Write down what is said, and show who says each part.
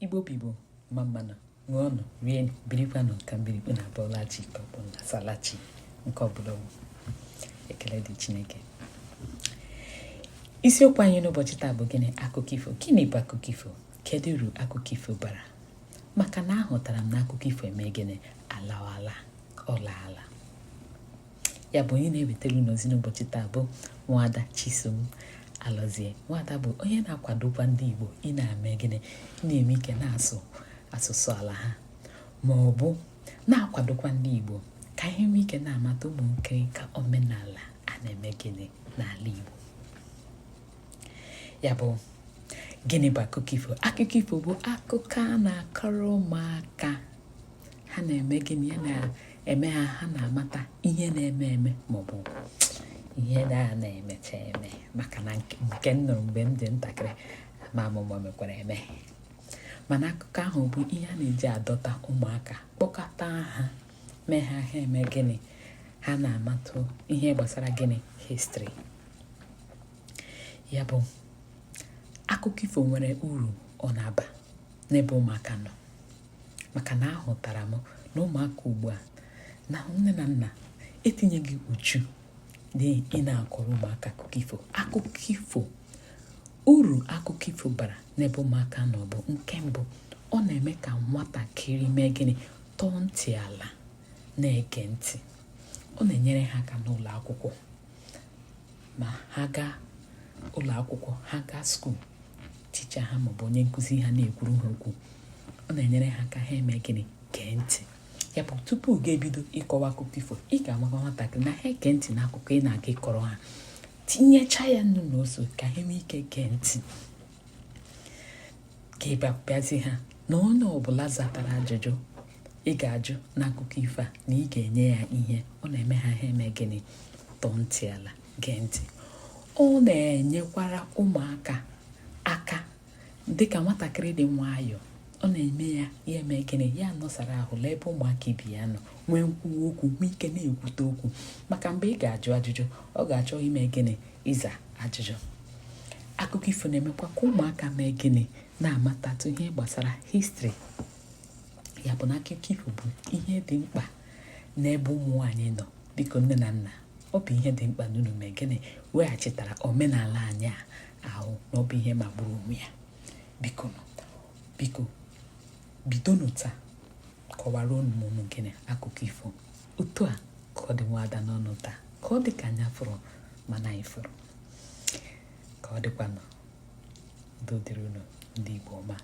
Speaker 1: Igbo bụ Igbo, mma mma nụ, ṅụọnụ, rienụ, birikwanụ ka mbirikpu na abọọla chi ka ọ bụ na asala chi nke ọbụla ọ bụ. Ekele dị Chineke. Isiokwu anyị n'ụbọchị taa bụ gịnị? Akụkọ ifo. Gịnị bụ akụkọ ifo? Kedu uru akụkọ ifo bara? Maka na ahụtara m na akụkọ ifo eme gịnị? Alawala, ọ laala. Ya bụ onye na-ewetara unu ozi n'ụbọchị taa bụ Nwada Chisom Alọzie. Nwada bụ onye na-akwadokwa ndị Igbo ị na-eme gịnị? Na-eme ike na-asụ asụsụ ala ha ma ọ bụ na-akwadokwa ndị Igbo ka anyị nwee ike na-amata ụmụ nkịrịnka omenala a na-eme gịnị n'ala Igbo. Ya bụ gịnị bụ akụkọ ifo? Akụkọ ifo bụ akụkọ a na-akọrọ ụmụaka ha na-eme gịnị ya na-eme ha ha na-amata ihe na-eme eme maọbụ ihe na-emecha eme maka na nke m nụrụ mgbe m dị ntakịrị ma amụma mekwara eme mana akụkọ ahụ bụ ihe a na-eji adọta ụmụaka kpọkọta ha mee ha ha eme gịnị ha na-amatụ ihe gbasara gịnị history. Ya bụ akụkọ ifo nwere uru ọ na-aba n'ebe ụmụaka nọ maka na ahụtara m na ụmụaka ugbu a na nne na nna etinyeghị uchu dị ị na-akọrọ ụmụaka akụkọ ifo. Akụkọ ifo, uru akụkọ ifo bara n'ebe ụmụaka nọ bụ nke mbụ, ọ na-eme ka nwatakịrị mee gịnị tọọ ntị ala na-ege ntị. Ọ na-enyere ha aka n'ụlọ akwụkwọ ma ha gaa ụlọ akwụkwọ, ha gaa school, teacher ha maọbụ onye nkụzi ha na-ekwuru ha okwu, ọ na-enyere ha aka ha eme gịnị gee ntị. Ya bụ tupu ị ga-ebido ịkọwa akụkọ ifo, ị ga-amakwa nwatakịrị na ha ege ntị n'akụkọ ị na-aga ịkọrọ ha, tinyecha ya nnu na ose ka ha nwee ike gee ntị. Ka ị bịazi ha na onye ọbụla zatara ajụjụ ị ga-ajụ n'akụkọ ifo a na ị ga-enye ya ihe, ọ na-eme ha ha eme gịnị tọọ ntị ala gee ntị. Ọ na-enyekwara ụmụaka aka dịka nwatakịrị dị nwayọọ, ọ na-eme ya ya eme gịnị ya nọsara ahụ lee ebe ụmụaka ibe ya nọ nwee nkwuwa okwu, nwee ike na-ekwute okwu maka mgbe ị ga-ajụ ajụjụ ọ ga-achọ ime gịnị ịza ajụjụ. Akụkọ ifo na-emekwa ka ụmụaka mee gịnị na-amatatụ ihe gbasara history. Ya bụ na akụkọ ifo bụ ihe dị mkpa n'ebe ụmụ anyị nọ. Biko nne na nna, ọ bụ ihe dị mkpa na unu mee gịnị weghachitara omenala anyị a ahụ na ọ bụ ihe magburu onwe ya. Biko nụ, biko bidonụ taa kọwara ụmụ unu gịnị akụkọ ifo. Otu a ka ọ dị nwada n'ọnụ taa, ka ọ dị ka anya fụrụ mana anyị fụrụ. Ka ọ dịkwanụ, udo dịrị unu ndị Igbo ọma.